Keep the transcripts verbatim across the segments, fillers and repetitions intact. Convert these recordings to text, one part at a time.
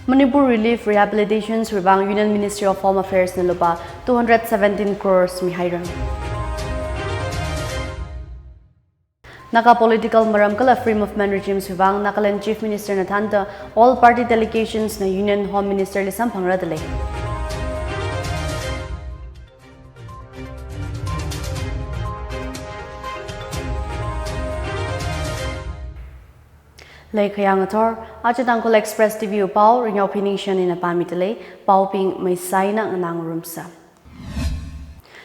Manipur Relief Rehabilitations wui vang Union Ministry of Home Affairs na lupā two hundred seventeen crores mihaira. Naga political maram kala free movement regimes wui vang Nagaland Chief Minister na thānda all party delegations na Union Home Minister li samphangra dalei. Leikhayang athor, aja Tangkhul Express T V wui pao, Ringyao Phiningshan na pāmi dalei, paobing maisaina nganāngarumsa.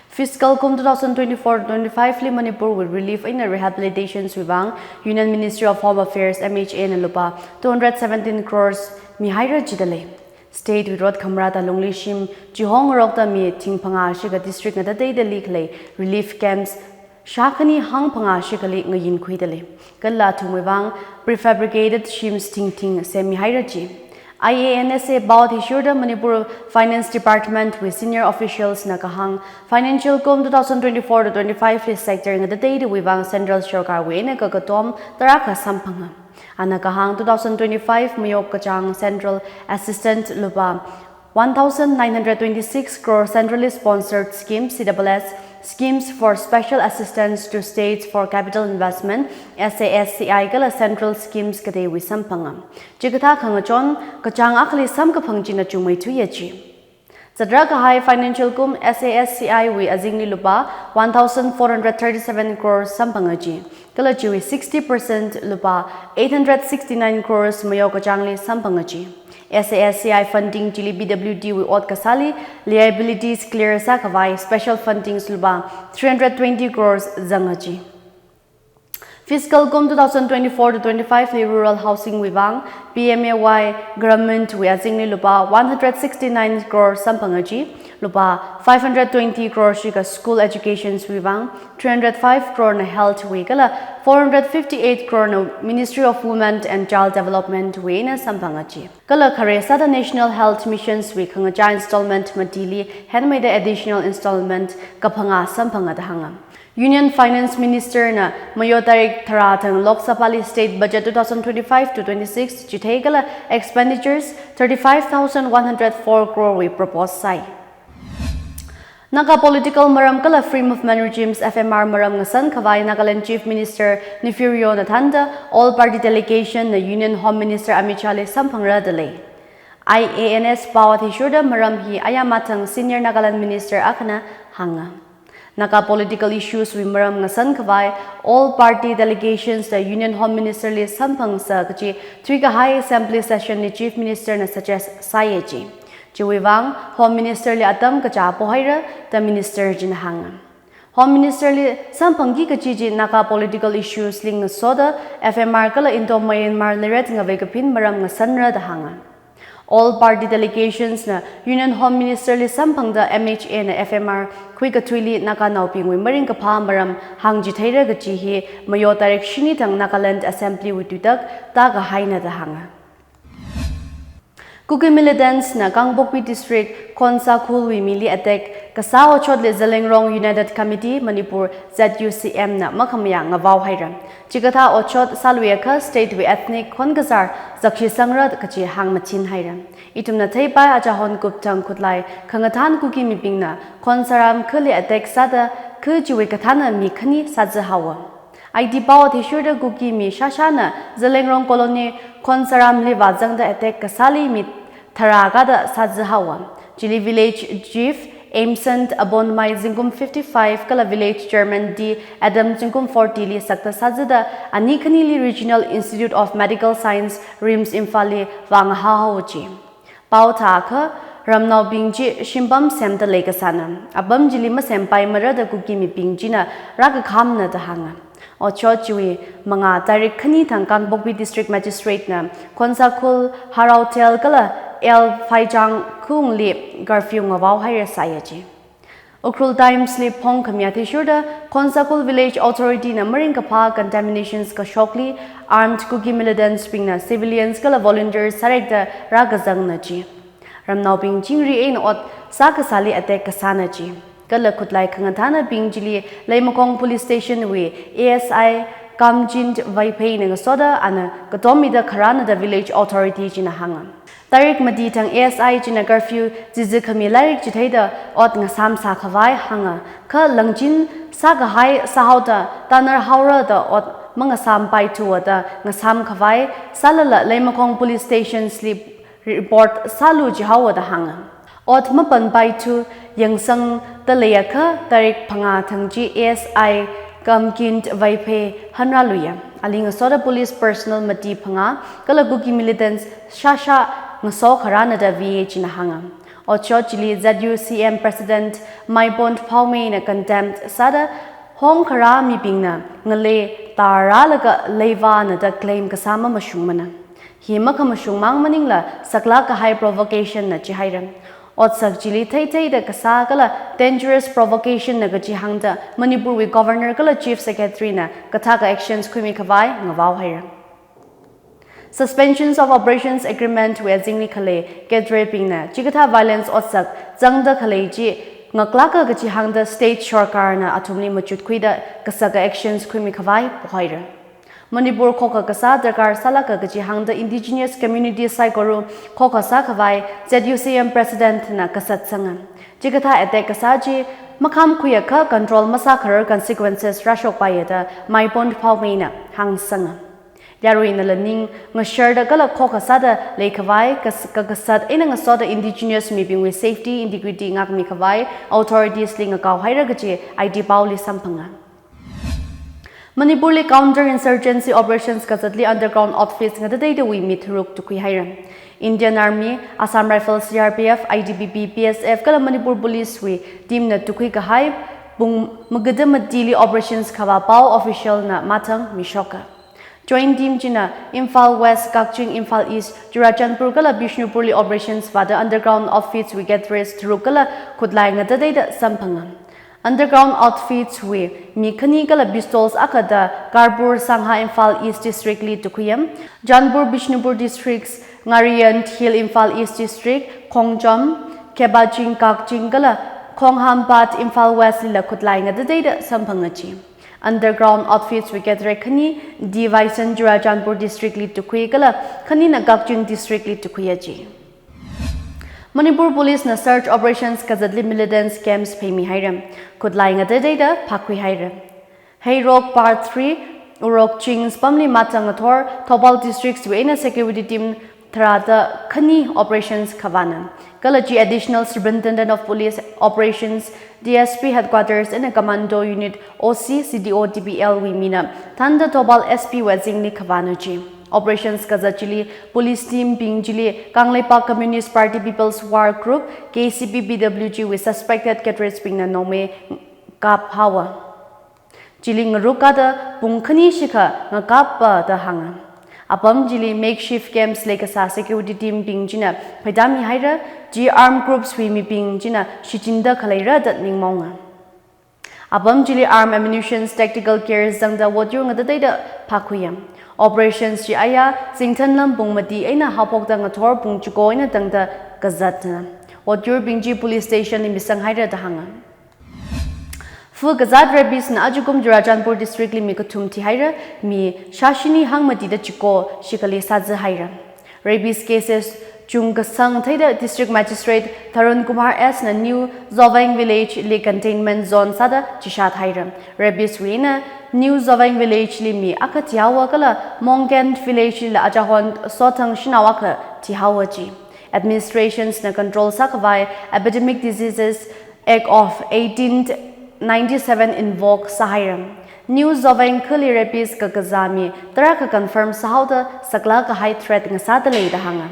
Fiscal kum two thousand twenty-four twenty-five li Manipur wui relief eina rehabilitations wui vang Union Ministry of Home Affairs, M H A na lupā two hundred seventeen crores mihaira jidalei. State wui rot khamrada lungli shim chihong ngarokda mi thing phangā shikha district ngatateida likhalei relief camps shākhani hangphangā shikhali ngayinkhui dalei. Kala athumwui vang prefabricated shims thingthing semmihaira ji. I A N S A pao athishurda Manipur Finance Department wui senior officials na kahāng, financial kum two thousand twenty-four to twenty-five li sector ngatateida wui vang Central Sorkar wui eina kakatom tarākha samphanga. Ana kahāng two thousand twenty-five mayok kachāng central assistance lupā one thousand nine hundred twenty-six crore centrally sponsored scheme, C double S, schemes for special assistance to states for capital investment, S A S C I kala central schemes kateiwui samphanga. Chikathā khangachon kachāng akhali samkaphang china chungmeithuiya ji. Zatrā kahai financial kum S A S C I wui azingli lupā one thousand four hundred thirty-seven crore samphanga ji. Kala chiwui sixty percent lupā eight hundred sixty-nine crores mayok kachāngli samphanga ji. S A S C I funding chili P W D wui ot kasāli liabilities clear sākhavai special fundings lupā three hundred twenty crores zanga ji. Fiscal kum two thousand twenty-four to twenty-five li rural housing wui vang P M A Y Gramin wui azingli lupā one hundred sixty-nine crore samphanga ji, lupā five hundred twenty crore shikha school educations wui vang, three hundred five crore na health wui kala four hundred fifty-eight crore na Ministry of Women and Child Development wui eina samphanga ji. Kala khare sāda National Health Missions wui khangachā installment matili henmeida additional installment kaphangā samphanga da hānga. Union Finance Minister na mayo tarik tharā thang Lok Sabha li State Budget two thousand twenty-five to twenty-six chithei kala expenditures thirty-five thousand one hundred four crore wui propose sāi. Naga political maram kala free movement regimes, F M R, maram ngasankhavai Nagaland Chief Minister Neiphiu Rio na thānda all party delegation na Union Home Minister Amit Shah li samphangra dalei. I A N S pao athishurda maram hi ayāmathang Senior Nagaland Minister akhana hānga. Naga political issues wui maram ngasankhavai all party delegations da Union Home Minister li samphangsa kachi thuikahai assembly session li Chief Minister na suggest sāya ji. Chiwui vang Home Minister li atam kachā pohaira da Minister china hānga. Home Minister li samphangki kachi chi Naga political issues li ngasoda F M R kala Indo-Myanmar naret ngavei kaphin maram ngasanra da hānga. All party delegations na Union Home Minister li samphangda M H A na F M R khuikathuili Naganaobingwui maringkaphā maram hāngchitheira kachi hi mayo tarik shini thang Nagaland Assembly wui tuitak tākahaina da hānga. Kuki militants na Kangpokpi District Khonsakhul wui mili attack kasā otshotli Zeliangrong United Committee Manipur, Z U C M, na makhamayā ngavao haira. Chikathā otshot sāluiakha state wui ethnic khon kazar zakshisangra kachi hāngmachin haira. Ithumna theipai achahon kupthang khutlai khangathān Kuki mibingna Khonsaram khali attack sāda kha chiwui kathāna mi khani sāzā haowa. I T pao athishurda Kuki mi shāshāna Zeliangrong Colony Khonsaram li vāzangda attack kasāli mi tharā kada sāzā haowa. Chili village chief Aimson Abonmai zingkum fifty-five kala village chairman D Adam zingkum forty li sakta sāzāda ani khanili Regional Institute of Medical Science, RIMS, Imphal li vāngahao haowa ji. Pao thākha, ramnaobing chi shimpam semda lei kasāna. Apam chili masempaimara da Kuki mibing china rākakhamna da hānga. Otshot chiwui mangā tarik khani thang Kangpokpi District Magistrate na Khonsakhul, Haraothel kala L Phaichang khungli curfew ngavao haira sāya ji. Ukhrul Times li phongkhami athishurda Khonsakhul Village Authority na maringkaphā contaminations kashokli armed Kuki militants bingna civilians kala volunteers sārekda rākazangna ji. Ramnaobing chingri eina ot sākasāli attack kasāna ji. Kala khutlai khangathānabing chili Leimakhong Police Station wui A S I Kamjin Vaiphei na ngasoda ana katom mida kharāna da village authority china hānga. Tarik mati thang A S I china curfew chizi khami lairik chitheida ot ngasam sākhavai hānga. Kha langchin sākahai sāhaoda tanar haora da ot mangasam paithuwa da ngasam khavai sālala Leimakhong Police Station li report sālu jihaowa da hānga. Ot mapan paithu yangsangda leiakha tarik phangā thang chi A S I Kamjin Vaiphei hanrāluiya. Ali ngasoda police personnel mati phangā kala Kuki militants shāshā ngaso kharāna da V A china hānga. Otshot chili Z U C M President Maipon Phaomei na condemn sāda hong kharā mibingna ngalei tārālaga leivāna da claim kasā mamashungmana. Hi makhamashung mang maningla saklak kahai provocation na jihaira. Otsak chili theitheida kasā kala dangerous provocation na kaji hāngda Manipurwui Governor kala Chief Secretary na kathāka actions khuimi khavai ngavao haira. Suspensions of Operations Agreement wui azingli khalei cadre bingna chikathā violence otsak zangda khalei chi ngaklaka kaji hāngda state sorkarna athumli machutkhuida kasaka actions khuimi khavai pohaira. Manipur khokha kasā darkar sālaka kaji hāngda indigenous community saikora khokha sākhavai Z U C M President na kasat sanga. Chikathā attack kasā chi makhamkhuiakha control masākharar consequences rāshokpaiya da Maipon Phaomei na hāngsanga. Yaruina laning ngasharda kala khokha sāda leikhavai kas-, kakasat eina ngasoda indigenous mibingwui safety integrity ngākmi khavai authorities li ngakao haira kaji I D paoli samphanga. Manipurli counter insurgency operations kazatli underground outfits ngatateitawui mi tharuk tukhui haira. Indian Army, Assam Rifles, C R P F, I T B P, B S F kala Manipur Police wui team na tukhui kahai pung magada matili operations khavā pao official na mathang mishoka. Joint team china Imphal West, Kakching, Imphal East, Churachandpur kala Bishnupur li operations vāda underground outfits wui cadres tharuk kala khutlai ngatateida samphanga. Underground outfits wui mi khani kala pistols akha da Karbur Sangha Imphal East District li tukhuiya. Janpur Bishnupur Districts, Ngarian Hill Imphal East District, Khongjom, Kebaching Kakching kala Khonghampat Imphal West lila khutlai ngatateida samphanga chi. Underground outfits wui cadre khani D Vaison Churachandpur District li tukhui kala khanina Kakching District li tukhuiya chi. Manipur Police na search operations kazatli militants camps pheimi haira. Khutlai ngatateida phākhui haira. Heirok Part three, Urok Chings pamli mathang ngathor, Thoubal Districts wui eina security team tharāda khani operations khavāna. Kala chi Additional Superintendent of Police Operations, D S P Headquarters eina Commando Unit, O C, C D O, T P L wui mina thānda Thoubal S P wui azingli khavāna chi. Operations kazat chili police team bing chili Kangleipak Communist Party People's War Group, K C P, P W G wui suspected cadres bingna nongmei kaphaowa. Chili ngaruk kada pung khani shikha ngakappa da hānga. Apam chili makeshift camps leikasā security team bing china pheidami haira, chi armed groups wui mibing china shichinda khaleira da ningmaonga. Apam chili arm ammunitions, tactical gears zangda votyur ngatateida phākhuiya. Operations chi aya zingthanlam pung mati eina haophokda ngathor pung chiko eina tangda kazatna. Votyur bing chi police station li misang haira da hānga. Fu kazat rabies na ajakum Churachandpur District li mi kathum thihaira, mi shāshini hangmatida chiko shikhali sāzi haira. Rabies cases chungkasang theida District Magistrate Tarun Kumar S na New Zoveng Village li containment zone sāda chishat haira. Rabies wui eina New Zoveng Village li mi akha thihaowa kala Mongkent Village lila achahon sothang shanao akha thihaowa chi. Administrations na control sākhavai Epidemic Diseases Act of eighteen ninety-seven invoke sāhaira. New Zoveng khali rabies kakazā mi tarākha confirm sāhaoda saklak kahai threat ngasāda lei da hānga.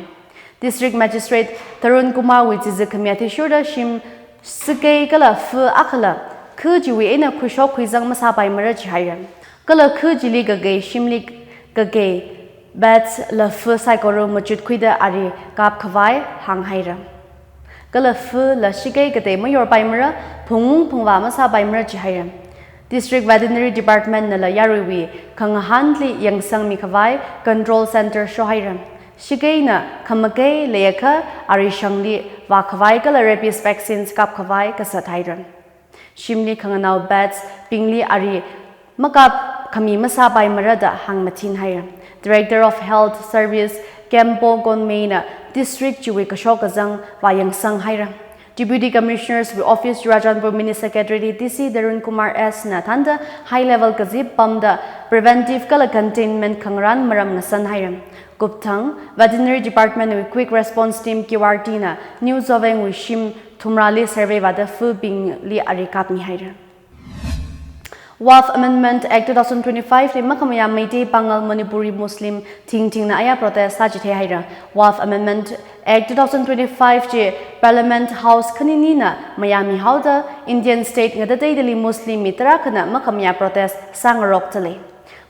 District Magistrate Tarun Kumar wui chizi khami athishurda shim sikei kala fu akhala khu chiwui eina khuishok khuizang masāpaimara jihaira. Kala khu chili kakei shimli kakei bats la fu saikora machutkhuida ari kapkhavai hānghaira. Kala fu la shikei katei mayorpaimara, phungung phungvā masāpaimara jihaira. District Veterinary Department nala yaruiwui khangahānli yangsangmi khavai control center shohaira. Shikeina khamakei leiakha ari shangli vākhavai kala rabies vaccines kapkhavai kasat haira. Shimli khanganao bats bingli ari makap khami masāpaimara da hāngmathin haira. Director of Health Service Kempo Gonmei na district chiwui kashok kazang vāyangsang haira. Deputy Commissioners wui Office Churachandpur Mini Secretary T C Tarun Kumar S na thānda high level kazip pamda preventive kala containment khangarān maram ngasan haira. Kupthang, Veterinary Department wui Quick Response Team Q R T na New Zoveng wui shim thumrāli survey vāda fubingli ari kapmi haira. Waqf Amendment Act two thousand twenty-five li makhamayā Meitei, Pangal, Manipuri Muslim thingthingna aya protest sāchithei haira. Waqf Amendment Act two thousand twenty-five chi Parliament House khaninina mayāmi haoda Indian state ngatateidali Muslim mi tarākhana makhamayā protest sāngarokta lei.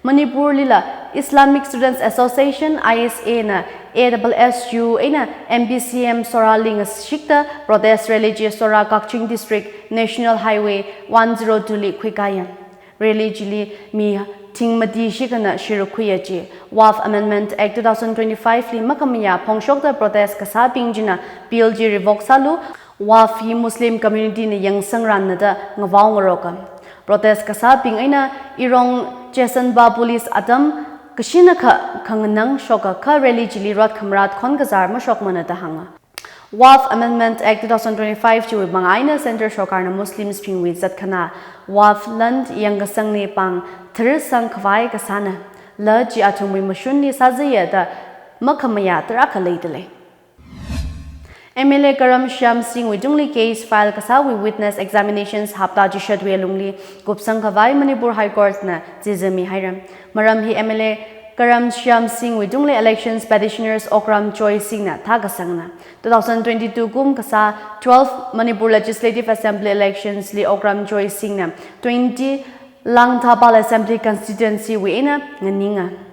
Manipurlila Islamic Students Association, I S A na A S S U eina M P C M sorali ngashikta protest rally chi Sora Kakching District National Highway one zero two li khuikāya. Rally chili mi thing mati shikhana shiruk khuiya chi. Waqf Amendment Act two thousand twenty-five li makhamayā phongshokta protest kasābing china bill chi revoke sālu, Waqf hi Muslim community na yangsangrānna da ngavaongaroka. Protest kasābing eina Irong Chesanba Police atam kashinakha khanganang shoka kha rally chili rot khamarāt khonkazar mashokmana da hānga. Waqf Amendment Act two thousand twenty-five chiwui manga eina Centre Sorkarna Muslims bingwui zatkhana waqf land yangkasangli pāng tharāsang khavai kasāna. La chi athumwui mashunli sāzaiya da makhamayā tarākha leida lei. M L A Karam Shyam Singh wui tungli case file kasāwui witness examinations hapta chishatwui alungli kupsang khavai Manipur High Court na chizami haira. Maram hi M L A Karam Shyam Singh wui tungli elections petitioners Okram Joy Singh na thākasangna. Two thousand twenty-two kum kasā twelve Manipur Legislative Assembly elections li Okram Joy Singh na twenty Langthapal Assembly Constituency wui eina nganinga.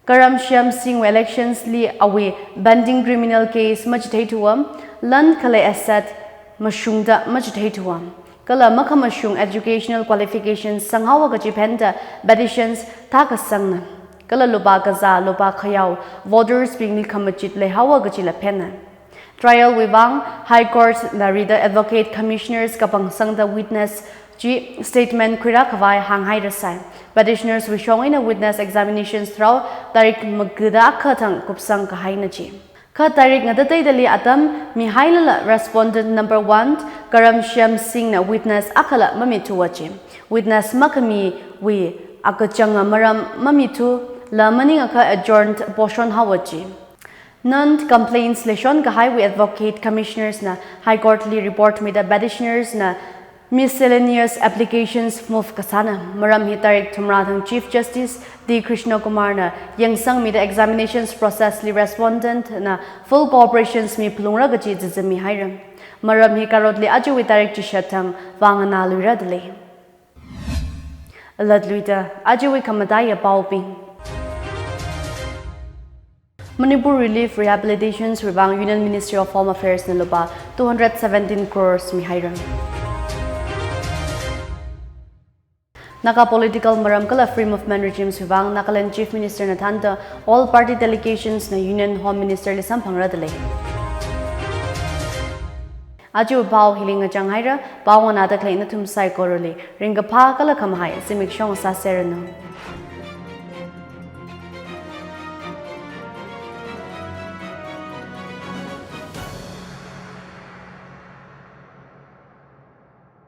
Karam Shyam Singh wui elections li awui pending criminal case machitheithuwa, land kala asset mashungda machitheithuwa, kala makhamashung educational qualifications sanghaowa kachi phenda petitions thākasangna. Kala lupā kazā, lupā khayao, voters bingli khamachit leihaowa kachila phenna. Trial wui vang High Court na rida Advocate Commissioners kapangsangda witness chi statement khuirā khavai hānghairasai. Petitioners wui shong eina witness examinations tharao tarik magada akha thang kupsang kahaina chi. Kha tarik ngatateidali atam mihailala respondent number one Karam Shyam Singh na witness akhala mamithuwa chi. Witness makhamiwui akachanga maram mamithu la maningakha adjourned portion haowa chi. Non-complaints leishon kahaiwui Advocate Commissioners na High Court li report mida petitioners na miscellaneous applications move kasāna. Maram hi tarik thumrā thang Chief Justice D Krishna Kumar na yangsangmida examinations process li respondent na full cooperations miphalungra kachi chizami haira. Maram hi karotli ajawui tarik chishat thang vānganāluira da lei. Alatluida ajawui khamataiya paobing. Manipur Relief Rehabilitations wui vang Union Ministry of Home Affairs na lupā two hundred seventeen crores mihaira. Naga political maram kala free movement regimes wui vang Nagaland Chief Minister na thānda all party delegations na Union Home Minister li samphangra da lei. Ajawui pao hili ngachang haira, pao nganāda khalei nathum saikorali ringkaphā kala khamahai zimiksho sāseranu.